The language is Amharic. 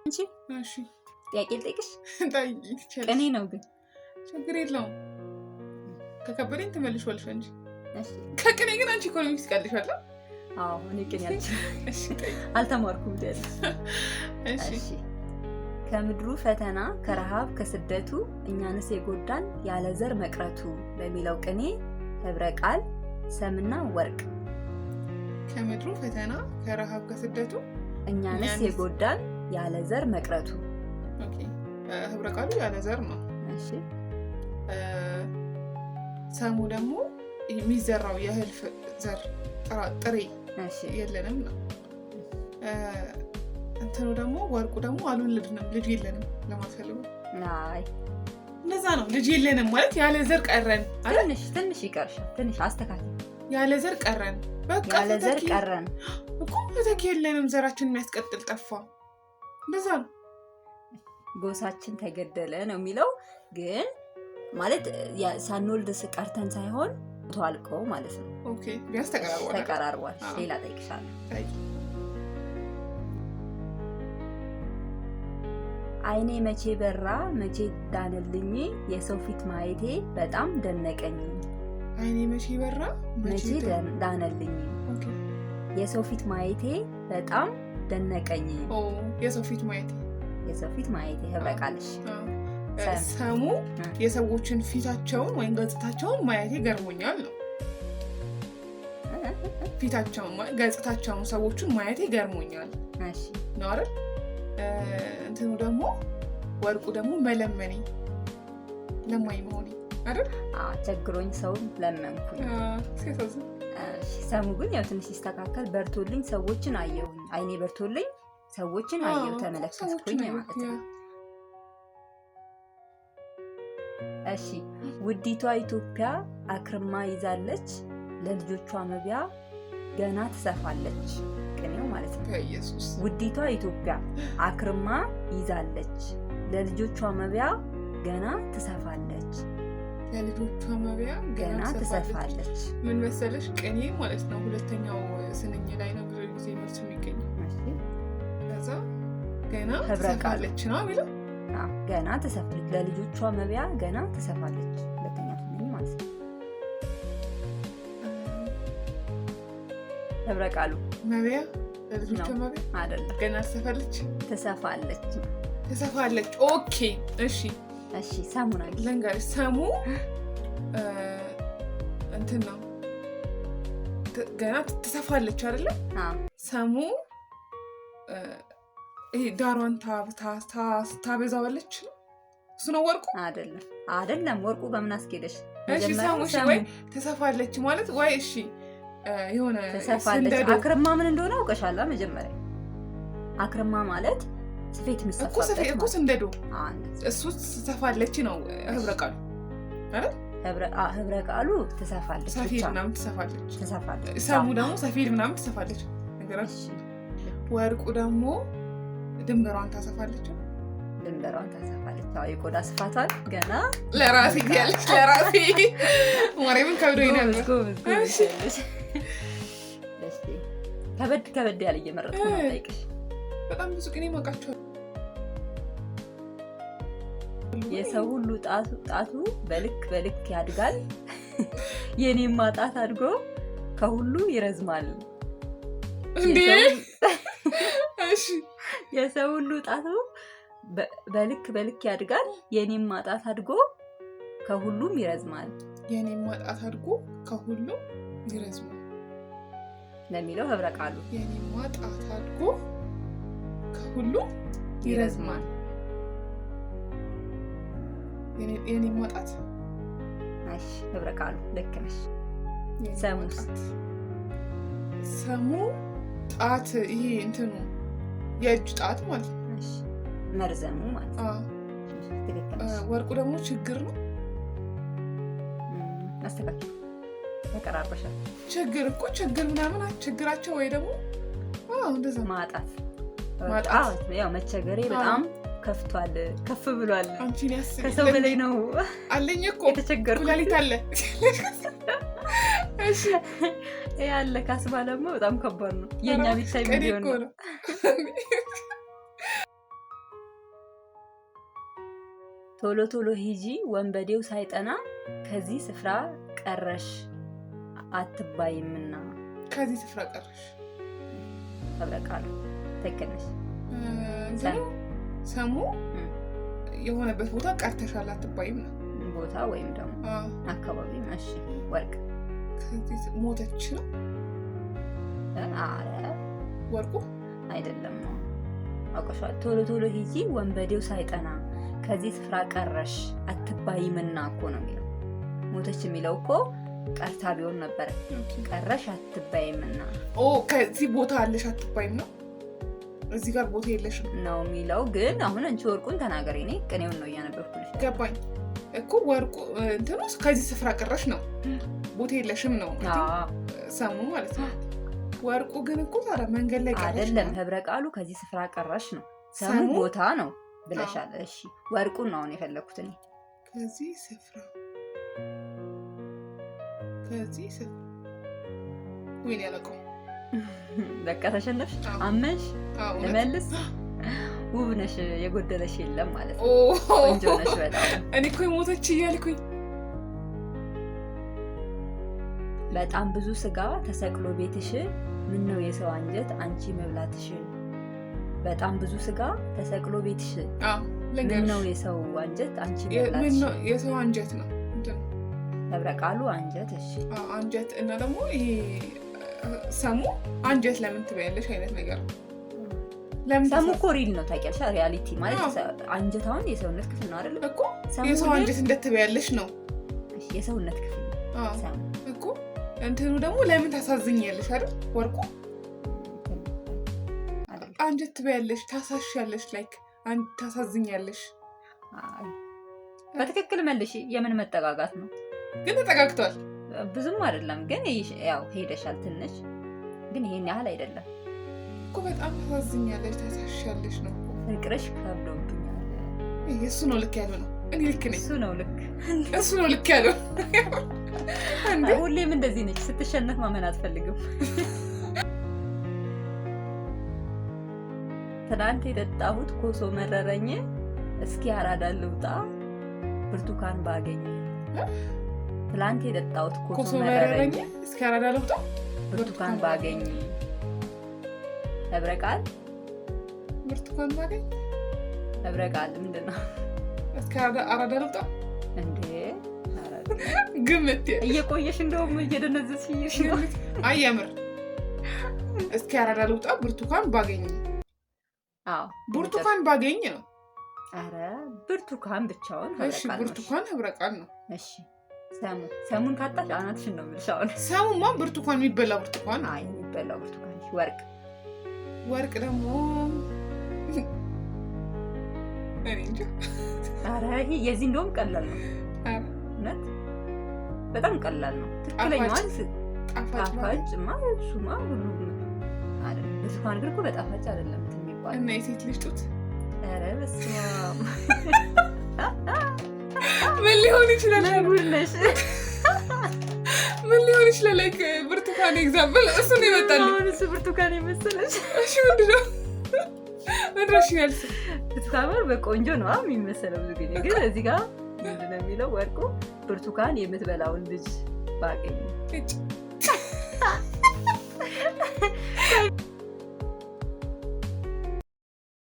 አንቺ እሺ ጥያቄ ልጠይቅሽ? ጠይቂ ትችያለሽ። ቅኔ ነው ግን። ችግር የለውም። ከከበደኝ ትመልሺዋለሽ አንቺ። እሺ። ከቅኔ ግን አንቺ ኢኮኖሚክስ ቀልሻል። አዎ፣ እኔ ቅኔ አልችልም። እሺ ጠይቂ። አልተማርኩም ትያለሽ። እሺ። እሺ። ከምድሩ ፈተና ከረሃብ ከስደቱ እኛንስ የጎዳን ያለ ዘር መቅረቱ በሚለው ቅኔ ህብረ ቃል ሰምና ወርቅ። ከምድሩ ፈተና ከረሃብ ከስደቱ እኛንስ የጎዳን ያለ ዘር መቅረቱ። Okay፣ ህብረ ቃሉ ያለ ዘር ነው። እሺ። ሰሙ ደግሞ የሚዘራው የእህል ዘር ጥሬ የለንም ነው። እንትኑ ደግሞ ወርቁ ደግሞ አልወለድንም፣ ልጅ የለንም ለማለት ፈልጎ። አይ። እንደዛ ነው። ልጅ የለንም ማለት ያለ ዘር ቀረን አይደል? ትንሽ ትንሽ ይቀርሻል። ትንሽ አስተካክል። ያለ ዘር ቀረን በቃ። ያለ ዘር ተተኪ ቀረን። እኮ ተተኪ የለንም፣ ዘራችን የሚያስቀጥል ጠፋ። እንደዛ ነው። ጎሳችን ተገደለ ነው የሚለው፣ ግን ማለት ሳንወልድ ቀርተን ሳይሆን ተዋልቆ ማለት ነው። Okay፣ ቢያንስ ተቀራርቧል አይደል? ተቀራርቧል። አዎ። ሌላ ጠይቅሻለሁ። ጠይቂ። አይኔ መቼ በራ መቼ ዳነልኝ፣ የሰው ፊት ማየቴ በጣም ደነቀኝ። አይኔ መቼ በራ መቼ ዳነልኝ፣ የሰው ፊት ማየቴ በጣም ደነቀኝ። ኦ፣ የሰው ፊት ማየት። የሰው ፊት ማየቴ ህብረ ቃልሽ። አዎ። ሰም። ሰሙ የሰዎችን ፊታቸውን ወይም ገጽታቸውን ማየቴ ገርሞኛል ነው። ፊታቸውን ገጽታቸውን ሰዎቹን ማየቴ ገርሞኛል ነው አይደል? እንትኑ ደግሞ ወርቁ ደግሞ መለመኔ፣ ለማኝ መሆኔ አይደል? አዎ፣ ቸግሮኝ ሰው ለመንኩኝ። ሲያሳዝን። እሺ፣ ሰሙ ግን ያው ትንሽ ሲስተካከል በርቶልኝ ሰዎችን አየሁኝ። አይኔ በርቶልኝ ሰዎችን አየሁ፣ ተመለከትኩኝ ሰዎችን ማለት አየሁ። ነው። እሺ፣ ውዲቷ ኢትዮጵያ አክርማ ይዛለች፣ ለልጆቿ መብያ ገና ትሰፋለች። ቅኔው ማለት ነው። በኢየሱስ። ውዲቷ ኢትዮጵያ አክርማ ይዛለች፣ ለልጆቿ መብያ ገና ትሰፋለች። ለልጆቿ መብያ ገና ገና ትሰፋለች። ትሰፋለች። ምን መሰለሽ፣ ቅኔ ማለት ነው ሁለተኛው ስንኝ ላይ ነው ብዙ ጊዜ መልሱ የሚገኘው። እሺ። ከዛ ገና ህብረ ቃል። ትሰፋለች ነው የሚለው። አዎ፣ ገና ትሰፋለች፣ ለልጆቿ መብያ ገና ትሰፋለች። ሁለተኛ ስንኝ ማለት ነው። ህብረ ቃሉ መብያ ለልጆቿ ነው። መብያ አይደለም። ገና ትሰፋለች። ትሰፋለች። ትሰፋለች። Okay፣ እሺ። እሺ፣ ሰሙን አግኝ። ልንገርሽ፣ ሰሙ እንትን ነው፣ ገና ትሰፋለች አይደለ? አዎ። ሰሙ ይሄ ዳሯን ታበዛዋለች ነው፣ እሱ ነው ወርቁ። አይደለም፣ አይደለም። ወርቁ በምን አስኬደሽ? እሺ። መጀመሪያ ሰሙ እሺ፣ ሰሙ ወይ ትሰፋለች ማለት ወይ እሺ የሆነ ትሰፋለች። ስንደዶ። አክርማ ምን እንደሆነ አውቀሻላ? መጀመሪያ አክርማ ማለት ስፌት እኮ የሚሰፋበት ሰፌ እኮ ማለት ስንደዶ። ነው። እንደዛ። እሱ ትሰፋለች ነው ህብረ ቃሉ አይደል? ህብረ ቃሉ ትሰፋለች ሰፌድ ብቻ። ምናምን ትሰፋለች። ትሰፋለች። ሰሙ ደግሞ ሰፌድ ምናምን ትሰፋለች ነገር። እሺ። ወርቁ ደግሞ ድንበሯን ታሰፋለች። ድንበሯን ታሰፋለች። አዎ፣ የቆዳ ስፋቷን ገና ለራሴ ያለች ለራሴ ማርያምን ከብዶኝ ጎበዝ። ነበር። ጎበዝ ጎበዝ እሺ። ያለሽ። እሺ፣ ከበድ ከበድ ያለ እየመረጥኩ ነው የምጠይቅሽ። በጣም ብዙ ቅኔ ማውቃቸው። የሰው ሁሉ ጣቱ ጣቱ በልክ በልክ ያድጋል፣ የኔማ ጣት አድጎ ከሁሉ ይረዝማል። እንዴ! እሺ። የሰው ሁሉ ጣቱ በልክ በልክ ያድጋል፣ የኔማ ጣት አድጎ ከሁሉም ይረዝማል። የኔማ ጣት አድጎ ከሁሉም ይረዝማል ለሚለው ህብረ ቃሉ። የኔማ ጣት አድጎ ከሁሉም ይረዝማል። የኔማ ጣት። እሺ፣ ህብረ ቃሉ ልክ ነሽ። የኔማ ሰሙስ? ጣት። ሰሙ ጣት ይሄ እንትኑ የእጅ ጣት ማለት ነው። እሺ፣ መርዘሙ ማለት ነው። አዎ። እሺ፣ ትክክል ነሽ። ወርቁ ደግሞ ችግር ነው። አስተካክል፣ ተቀራርበሻል። ችግር እኮ ችግር ምናምን ችግራቸው ወይ ደግሞ አዎ እንደዛ ነው። ማጣት። ማጣት። አዎ፣ ያው መቸገሬ በጣም ከፍቷል፣ ከፍ ብሏል። አንቺን ያስብ ከሰው በላይ ነው አለኝ እኮ የተቸገርኩት። ኩላሊት አለ። እሺ። ያለ ካስባ ደግሞ በጣም ከባድ ነው። የእኛ ቢታይ ቅኔ ሚሊዮን እኮ ነው። ነው። ቶሎ ቶሎ ሂጂ ወንበዴው ሳይጠና ከዚህ ስፍራ ቀረሽ አትባይምና። ከዚህ ስፍራ ቀረሽ። ህብረ ቃሉ ትክክል ነሽ። እንትኑ ሰሙ የሆነበት ቦታ ቀርተሻል አትባይም ነው። ቦታ ወይም ደግሞ አካባቢ። እሺ፣ ወርቅ። ከዚህ ሞተች ነው። አረ። ወርቁ። አይደለም፣ አውቀሻል። ቶሎ ቶሎ ሂጂ ወንበዴው ሳይጠና ከዚህ ስፍራ ቀረሽ አትባይምና እኮ ነው የሚለው። ሞተች የሚለው እኮ ቀርታ ቢሆን ነበረ። ቀረሽ አትባይምና። ኦ፣ ከዚህ ቦታ አለሽ አትባይም ነው። እዚህ ጋር ቦታ የለሽም ነው የሚለው። ግን አሁን አንቺ ወርቁን ተናገሪ፣ እኔ ቅኔውን ነው እያነበብኩልሽ። ገባኝ እኮ። ወርቁ እንትኑ ከዚህ ስፍራ ቀረሽ ነው፣ ቦታ የለሽም ነው ሰሙ ማለት ነው። ወርቁ ግን እኮ ታዲያ መንገድ ላይ ቀረሽ። አይደለም፣ ህብረ ቃሉ ከዚህ ስፍራ ቀረሽ ነው። ሰሙ ቦታ ነው ብለሻል። እሺ፣ ወርቁን ነው አሁን የፈለኩት እኔ። ከዚህ ስፍራ፣ ከዚህ ስፍራ፣ ወይኔ ያለቀው። በቃ ተሸነፍሽ፣ አመንሽ። ልመልስ። ውብ ነሽ፣ የጎደለሽ የለም ማለት ነው። ቆንጆ ነሽ በጣም። እኔ እኮ የሞተች እያልኩኝ። በጣም ብዙ ስጋ ተሰቅሎ ቤትሽ፣ ምን ነው የሰው አንጀት አንቺ መብላትሽ። በጣም ብዙ ስጋ ተሰቅሎ ቤትሽ፣ ምን ነው የሰው አንጀት አንቺ መብላትሽ። የሰው አንጀት ነው። ህብረ ቃሉ አንጀት። እሺ። አንጀት እና ደግሞ ይሄ ሰሙ አንጀት ለምን ትበያለሽ አይነት ነገር። ሰሙ እኮ real ነው ታውቂያለሽ። Reality ማለት አንጀት አሁን የሰውነት ክፍል ነው አይደል? እኮ የሰው አንጀት እንደትበያለሽ ነው። የሰውነት ክፍል ነው እኮ። እንትኑ ደግሞ ለምን ታሳዝኛለሽ አይደል? ወርቁ አንጀት ትበያለሽ፣ ታሳሻለሽ፣ like ታሳዝኛለሽ። በትክክል መልሽ። የምን መጠጋጋት ነው? ግን ተጠጋግቷል። ብዙም አይደለም ግን ያው ሄደሻል ትንሽ፣ ግን ይሄን ያህል አይደለም። እኮ በጣም ታሳዝኛለሽ፣ ታሳሻለሽ ነው። ፍቅርሽ ከብዶብኛል። እሱ ነው ልክ ያለው ነው። እኔ ልክ ነኝ። እሱ ነው ልክ። እሱ ነው ልክ ያለው። ሁሌም እንደዚህ ነች። ስትሸነፍ ማመን አትፈልግም። ትናንት የጠጣሁት ኮሶ መረረኝ፣ እስኪ አራዳ ልውጣ ብርቱካን ባገኝ። ትላንት የጠጣሁት ኮሶ መረረኝ፣ እስኪ አራዳ ልውጣ ብርቱካን ባገኝ። ህብረ ቃል። ብርቱካን ባገኝ። ህብረ ቃል ምንድን ነው? እስኪ አራዳ ልውጣ። እንዴ! ግምት። እየቆየሽ እንደውም እየደነዘዝሽ ነው። አይ የምር እስኪ አራዳ ልውጣ ብርቱካን ባገኝ። አዎ። ብርቱካን ባገኝ ነው። አረ ብርቱካን ብቻውን። እሺ፣ ብርቱካን ህብረ ቃል ነው። እሺ፣ ሰሙ፣ ሰሙን ካጣሽ አናትሽን ነው የምልሽ አሁን። ሰሙማ ብርቱካን፣ የሚበላ ብርቱካን። አይ፣ የሚበላው ብርቱካን። ወርቅ። ወርቅ ደግሞ እኔ እንጃ። አረ ይሄ የዚህ እንደውም ቀላል ነው። እውነት በጣም ቀላል ነው። ትክክለኛዋን ጣፋጭማ እሱማ ሁሉም አይደለም። ብርቱካን ግን እኮ በጣፋጭ አይደለም እንትን የሚባለው። እና የሴት ልጅ ጡት። ኧረ በስመ አብ! ምን ሊሆን ይችላል? ጉድ ነሽ። ምን ሊሆን ይችላል? Like ብርቱካን example እሱ ነው ይመጣልኝ። አሁን እሱ ብርቱካን የመሰለሽ። እሺ፣ ምንድን ነው? ምንድን ነው? እሺ ያልስ ብርቱካን በቆንጆ ነው የሚመሰለው ብዙ ጊዜ። ግን እዚህ ጋር ምንድን ነው የሚለው ወርቁ? ብርቱካን የምትበላውን ልጅ ባገኝ።